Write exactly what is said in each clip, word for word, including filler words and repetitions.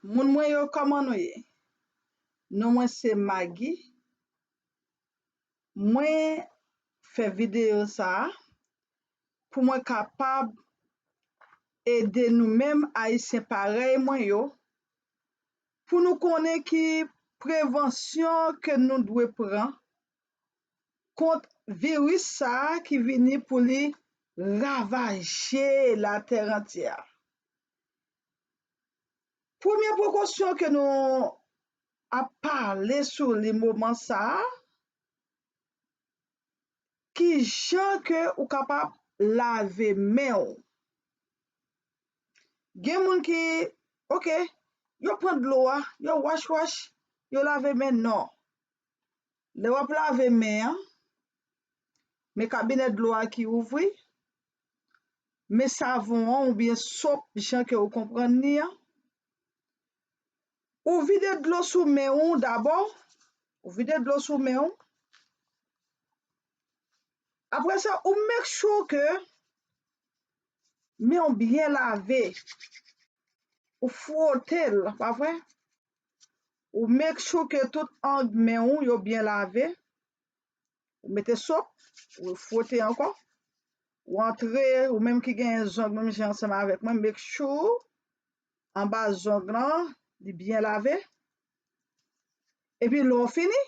Moun mwen yo, kòman nou ye? Non mwen se Maggie. Mwen fè videyo sa a pou mwen kapab ede nou menm Ayisyen parèy mwen yo, pou nou konnen ki prevansyon ke nou dwe pran kont viris sa a ki vini pou li ravaje latè antyè. Premye prekosyon ke nou ap pale sou li moman sa a, ki jan ke ou kapab lave men w. Gen moun ki, oke, yo pran dlo a, yo wach wach, yo lave men, non. Lè w ap lave men an, men kabinè dlo a ki ouvri, men savon an oubyen sop, jan ke ou konprann li an. Ou vide dlo sou men w dabò, ou vide dlo sou men w. Apre sa, ou make sure ke men w byen lave. Ou fwote l, pa vre? Ou make sure ke tout ang men w yo byen lave. Ou mete sop, ou fwote ankò. Ou antre, ou menm ki gen zong menm jan ansanm avèk mwen, make sure anba zong lan, li byen lave. Epi lè w fini,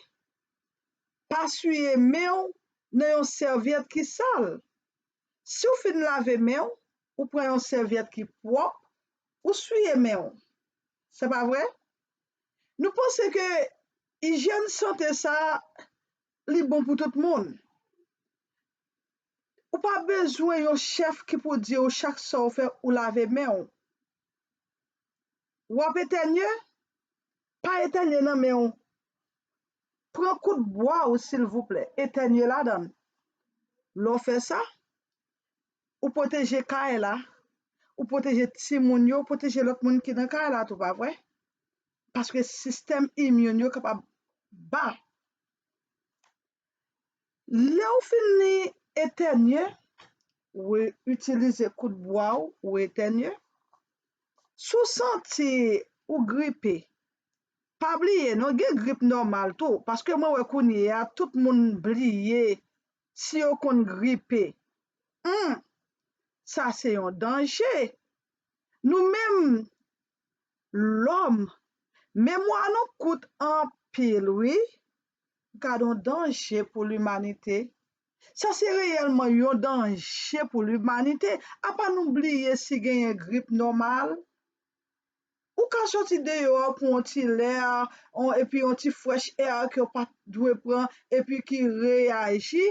pa siye men w nan yon sèvyèt ki sal. Si w fin lave men w, ou pran yon sèvyèt ki pwòp, ou siye men w. Se pa vre? Nou panse ke ijyèn sante sa, li bon pou tout moun. Ou pa bezwen yon chèf ki pou di w chak sa w fè, ou lave men w. W ap etènye? Pa etènye nan men w. Pran kout bwa w, silvouplè, etènye ladan l. Lè w fè sa, ou pwoteje kay la, ou pwoteje timoun yo, ou pwoteje lòt moun ki nan kay la tou, pa vre? Paske sistèm imin yo kapab ba. Lè w fini etènye, ou itilize kout bwa w, ou etènye. Si w santi ou gripe, pa bliye non, gen grip nòmal tou, paske mwen wè kounye a tout moun bliye si yo konn gripe. Humm, sa se yon danje. Nou menm lòm, memwa nou kout anpil wi. Gad yon danje pou limanite. Sa se reyèlman yon danje pou limanite. Apa nou bliye si genyen grip nòmal? Ou ka soti deyò pou yon ti lè, epi yon ti fresh air ke w pa t dwe pran, epi ki reyaji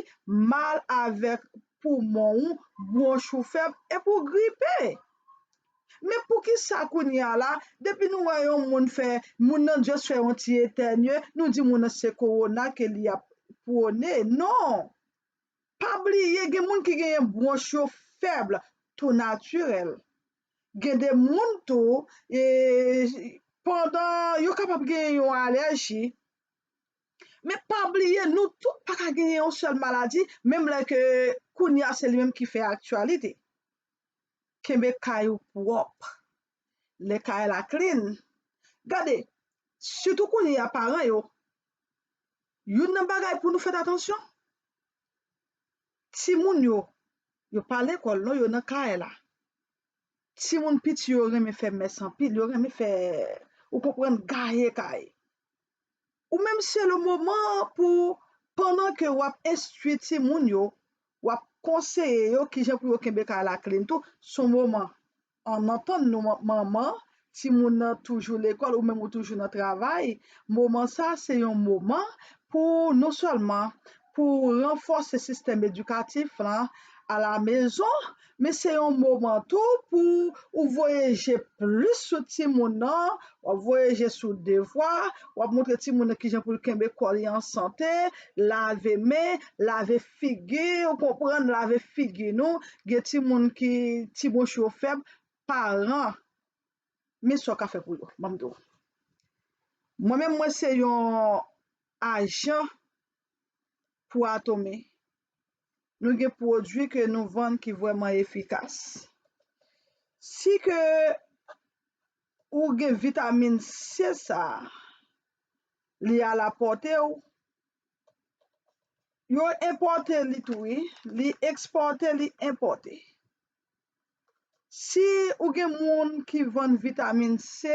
mal avèk poumon w, bwonch ou fèb, epi w gripe. Men poukisa kounye a la, depi nou wè yon moun fè, moun nan just fè yon ti etènye, nou di moun nan se kowona ke li ap pwone? Non! Pa bliye, gen moun ki genyen bwonch yo fèb, tou natirèl. Gen de moun tou, e, pandan yo kapab genyen yon alèji. Men pa bliye, nou tout pa ka genyen yon sèl maladi, menm lè ke kounye a se li menm ki fè aktyalite. Kenbe kay ou pwòp. Lè kay la clean. Gade, sitou kounye a paran yo, youn nan bagay pou nou fèt atansyon, timoun yo, yo pa lekòl non, yo nan kay la. Timoun piti yo renmen fè mès anpil, yo renmen fè, ou konprann, gaye kay. Ou menm se le moman pou, pandan ke w ap enstwi timoun yo, w ap konseye yo kijan pou yo kenbe kay la clean tou, se yon moman. Ann antann nou, manman, timoun nan toujou lekòl, ou menm ou toujou nan travay, moman sa se yon moman pou non sèlman pou ranfòse sistèm edikatif lan alamezon, men se yon moman tou pou ou voye je plis sou timoun nan, w ap voye je sou devwa, w ap montre timoun nan kijan pou l kenbe kò li an sante, lave men, lave figi, ou konprann, lave figi nou. Gen timoun ki ti bwonch yo fèb, paran, men sa w ka fè pou yo, ban m di w. Mwen menm, mwen se yon ajan pou Atome. Nou gen pwodui ke nou vann ki vrèman efikas. Si ke ou gen vitamin C sa a, li alapòte w. Yo enpòte li tou wi, li ekspòte, li enpòte. Si ou gen moun ki vann vitamin C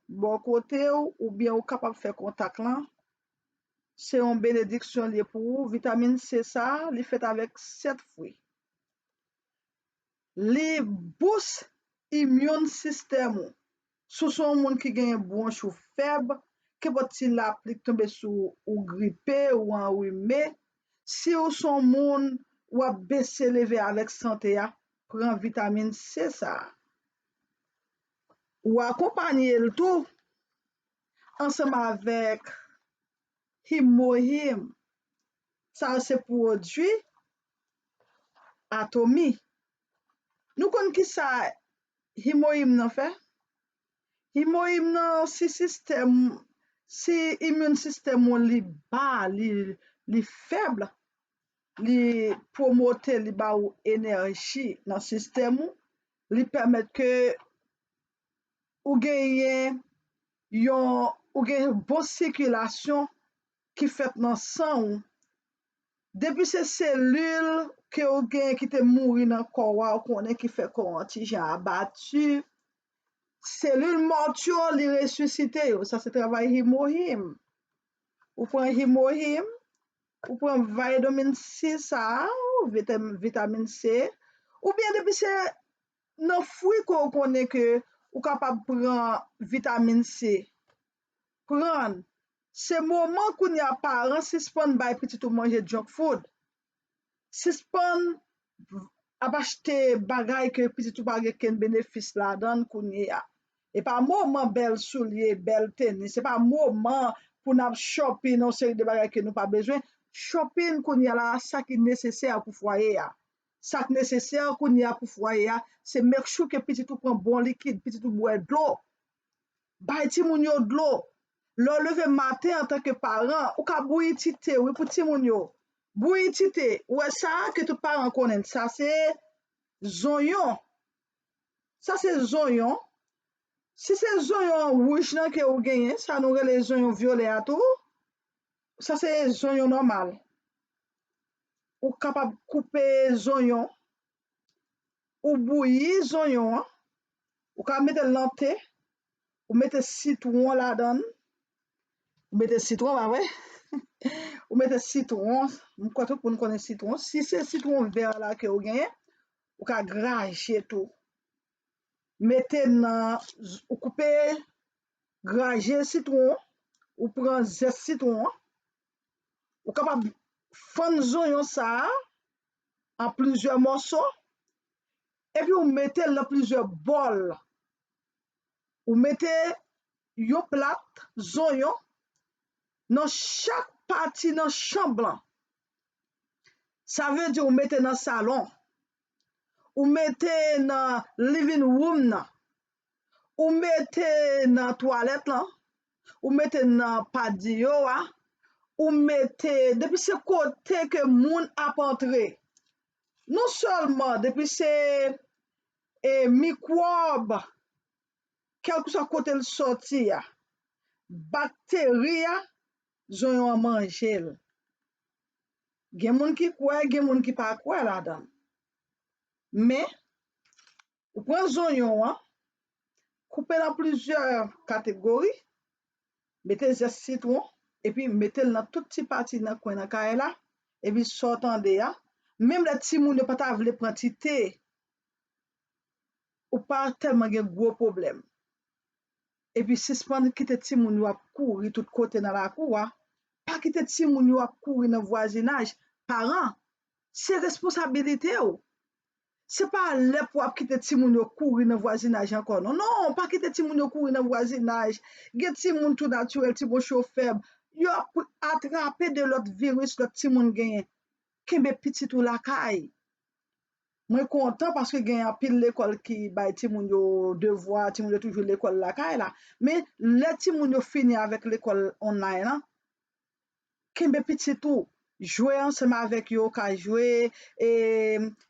bò kote w, oubyen ou kapab fè kontak lan, se yon benediksyon li ye pou ou. Vitamin C sa a, li fèt avèk sèt fwi. Li bous immune system ou. Si w se yon moun ki genyen bwonch ou fèb, kenpòt ti lapli k tonbe sou ou, ou gripe, ou anrime, si w se yon moun w ap bese leve avèk sante a, pran vitamin C sa a. Ou akonpanye l tou ansanm avèk Himohim. Sa yo se pwodui Atomy. Nou konn kisa Himohim nan fè? Himohim nan, si sistèm, si immune system ou li ba, li, li fèb, li pwomote, li ba ou enèji nan sistèm ou, li pèmèt ke ou genyen yon, ou gen bon sikilasyon ki fèt nan san ou. Depi se selil ke ou genyen ki te mouri nan kò a, ou konnen ki fè kò an ti jan abati. Selil mòt yo, li resisite yo. Sa se travay Himohim. Ou pran Himohim, ou pran vitamin C sa a, vitamin C, oubyen depi se nan fwi ke ou konnen ke ou kapab pran vitamin C. Pran l. Se moman kounye a paran sispann bay pitit ou manje junk food. Sispann ap achte bagay ke pitit ou pa gen kenn benefis ladan l kounye a. E pa moman bèl soulye, bèl tenis, se pa moman pou n ap shopping yon seri de bagay ke nou pa bezwen. Shopping kounye a la, sa ki nesesè pou fwaye a. Sa k nesesè kounye a pou fwaye a, se make sure ke pitit ou pran bon likid, pitit ou bwè dlo. Bay timoun yo dlo. Lè w leve maten antanke paran, ou ka bouyi ti te wi pou timoun yo. Bouyi ti te. Ou wè sa ke tout paran konnen, sa se zonyon. Sa se zonyon. Si se zonyon wouj nan ke ou genyen, sa nou rele zonyon vyolè a tou, sa se zonyon nòmal. Ou kapab koupe zonyon, ou bouyi zonyon an, ou ka mete l nan te, ou mete sitwon ladan l, ou mete sitwon, pa vre? Ou mete sitwon, m kwè tout moun konnen sitwon. Si se sitwon vè la ke ou genyen, ou ka graje tou. Mete nan, ou koupe, graje sitwon, ou pran zès sitwon an, ou kapab fann zonyon sa a an plizyè mòso, epi ou mete l nan plizyè bòl. Ou mete yon plat zonyon nan chak pati nan chanm lan. Sa vle di ou mete nan salon, ou mete nan living room nan, ou mete nan twalèt lan, ou mete nan patiyo a, ou mete depi se kote ke moun ap antre. Non sèlman depi se e, mikwòb, kèlkeswa kote l sòti a, bakteri a, zonyon an manje l. Gen moun ki kwè, gen moun ki pa kwè ladan l. Men, ou pran zonyon an, koupe l an plizyè kategori, mete zès sitwon, epi mete l nan tout ti pati nan kwen nan kay la, epi sa w tande a, menm lè timoun yo pa ta vle pran ti te, ou pa tèlman gen gwo pwoblèm. Epi sispann kite timoun yo ap kouri tout kote nan lakou a. Pa kite timoun yo ap kouri nan vwazinaj. Paran, se responsabilite w. Se pa lè pou w ap kite timoun yo kouri nan vwazinaj ankò, non. Non, pa kite timoun yo kouri nan vwazinaj. Gen timoun tou natirèl, timoun yo fèb. Yo ap atrape de lòt viris lòt timoun genyen. Kenbe pitit ou lakay. Mwen kontan paske gen anpil lekòl ki bay timoun yo devwa, timoun yo toujou lekòl lakay la. Men lè timoun yo fini avèk lekòl online lan, kenbe pitit ou, jwe ansanm avèk yo, ou ka jwe e,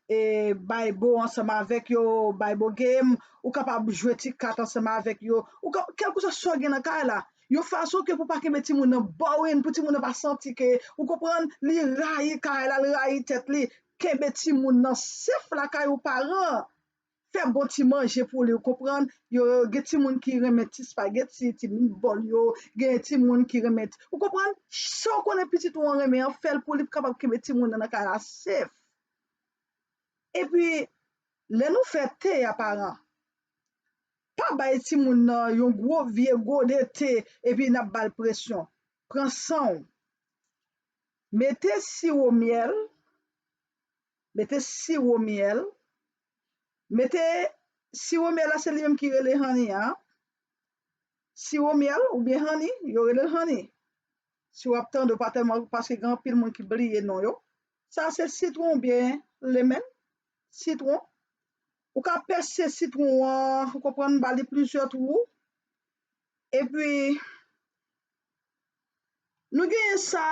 e, bay bo ansanm avèk yo, bay bo game, ou kapab jwe ti kat ansanm avèk yo, ou ka, kèlkeswa sa w gen nan kay la, yon fason ke pou pa kenbe timoun nan boring, pou timoun nan pa santi ke, ou konprann, li rayi kay la, li rayi tèt li, kenbe timoun nan safe lakay ou paran. Fè bon ti manje pou li, ou konprann? Yo gen timoun ki renmen ti spageti, ti meatball yo, gen timoun ki renmen, ou konprann? Sa w konnen pitit ou an renmen an, fè l pou li pou kapab kenbe timoun nan nan kay la safe. Epi, lè nou fè te a paran, pa bay timoun nan yon gwo vye gode te epi n ap ba l presyon. Pran san w. Mete siwo myèl, mete siwo myèl, mete siwo myèl la, se li menm ki rele honey a. Siwo myèl oubyen honey, yo rele l honey. Si w ap tande, w pa tèlman, paske gen anpil moun ki bliye non yo. Sa se sitwon oubyen lemon, sitwon. Ou ka pèse sitwon an, ou konprann, ba li plizyè twou. Epi, nou genyen sa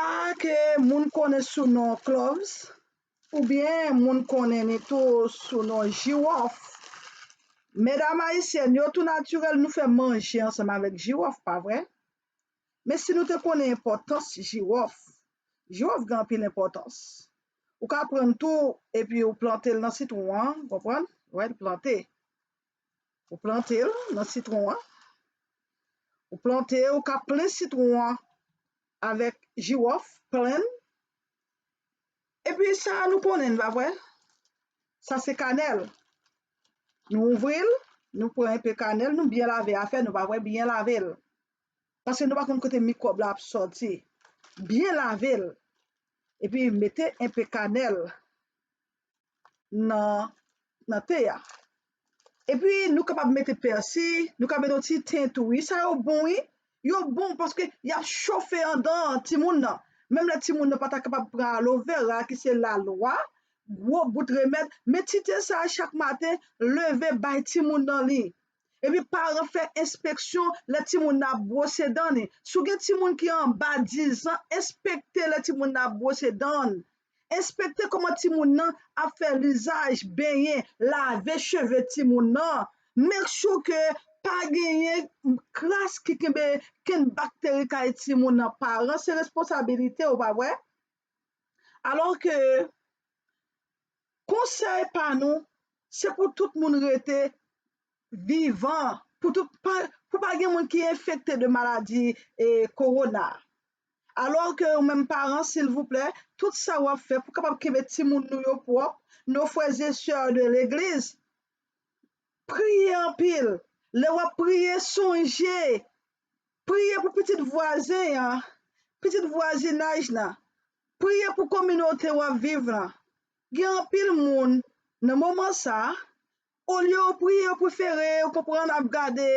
ke moun konnen sou non cloves, oubyen moun konnen li tou sou non jiwòf. Medam ayisyèn, yo tou natirèl, nou fè manje ansanm avèk jiwòf, pa vre? Men si nou te konnen enpòtans jiwòf, jiwòf gen anpil enpòtans. Ou ka pran l tou, epi ou plante l nan sitwon an, konprann? Wè, l plante. Ou plante l nan sitwon an. Ou plante, ou ka plen sitwon an avèk jiwòf, plen. Epi sa a nou konnen, pa vre? Sa se kanèl. Nou ouvri l, nou pran enpe kanèl, nou byen lave afè nou, pa vre? Byen lave l. Paske nou pa konn kote mikwòb la ap sòti. Byen lave l. Epi mete enpe kanèl nan, nan te a. Epi nou kapab mete pèsi, nou ka mete yon ti ten tou, wi. Sa yo bon, wi. Yo bon paske y ap chofe andan timoun nan. Menm lè timoun nan pa ta kapab pran aloe vera, ki se lalwa, gwo bout remèd, men ti te sa a chak maten, leve bay timoun nan li. Epi paran fè enspeksyon lè timoun nan ap bwose dan li. Si w gen timoun ki anba diz an, enspekte lè timoun nan ap bwose dan l. Enspekte kòman timoun nan ap fè lizaj, benyen, lave cheve timoun nan. Make sure ke pa genyen kras ki kenbe kenn bakteri kay timoun nan. Paran se responsabilite w, pa vre? Alò ke konsèy pa nou, se pou tout moun rete vivan, pou tout, pa, pou pa gen moun ki enfekte de maladi e kowona. Alò ke ou menm paran, silvouplè, tout sa w ap fè pou kapab kenbe timoun nou yo pwòp, nos frères et sœurs de l'église, priye anpil. Lè w ap priye, sonje, priye pou pitit vwazen an, pitit vwazinaj lan. Priye pou kominote w ap viv lan. Gen anpil moun nan moman sa a, olye yo priye, yo prefere, ou konprann, ap gade,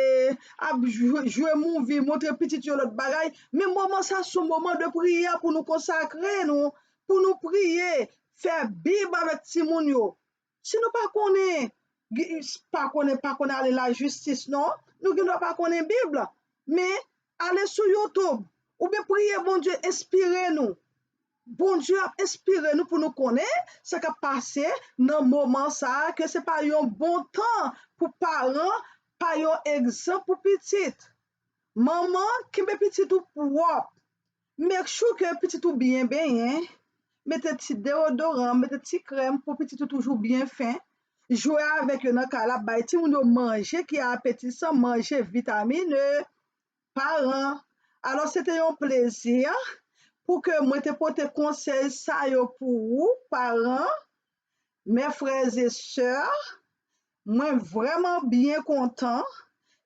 ap jwe, jwe movie, montre pitit yo lòt bagay. Men moman sa se yon moman de priyè pou nou konsakre nou, pou nou priye, fè Bib avèk timoun yo. Si nou pa konnen, pa konnen, pa konnen ale lajistis non, nou gen dwa pa konnen Bib. Men ale sou YouTube, oubyen priye Bondye enspire nou. Bondye ap enspire nou pou nou konnen sa k ap pase nan moman sa a, ke se pa yon bon tan pou paran pa yon egzanp pou pitit. Manman, kenbe pitit ou pwòp. Make sure ke pitit ou byen benyen. Mete ti deodoran, mete ti krèm pou pitit ou toujou byen fen. Jwe avèk yo nan kay la, bay timoun yo manje ki apetisan, manje vitamine. Paran. Alò, se te yon plezi pou ke mwen te pote konsèy sa yo pou ou, paran, mes frères et sœurs. Mwen vrèman byen kontan.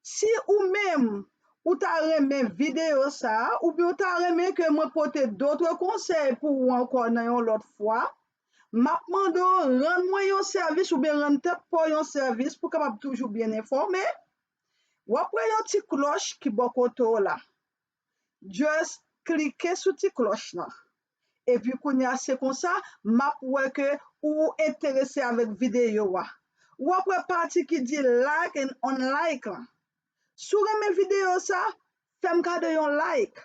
Si ou menm, ou ta renmen videyo sa a, oubyen ou ta renmen ke mwen pote dòt konsèy pou ou ankò nan yon lòt fwa, m ap mande w rann mwen yon sèvis oubyen rann tèt pa w yon sèvis pou w kapab toujou byen enfòme. W ap wè yon ti klòch ki bò kote w la. Just klike sou ti klòch lan. Epi kounye a, se konsa, m ap wè ke ou enterese avèk videyo a. W ap wè pati ki di like and unlike lan. Si w renmen videyo sa, fè m kado yon like.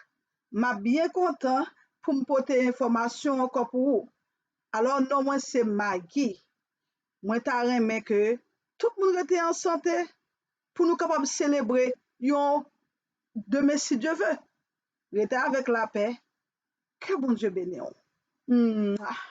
M ap byen kontan pou m pote enfòmasyon ankò pou ou. Alò, non mwen se Maggie. Mwen ta renmen ke tout moun rete an sante pou nou kapab selebre yon demen si Dye ve. Rete avèk lapè. Ke Bondye beni w. Mwah.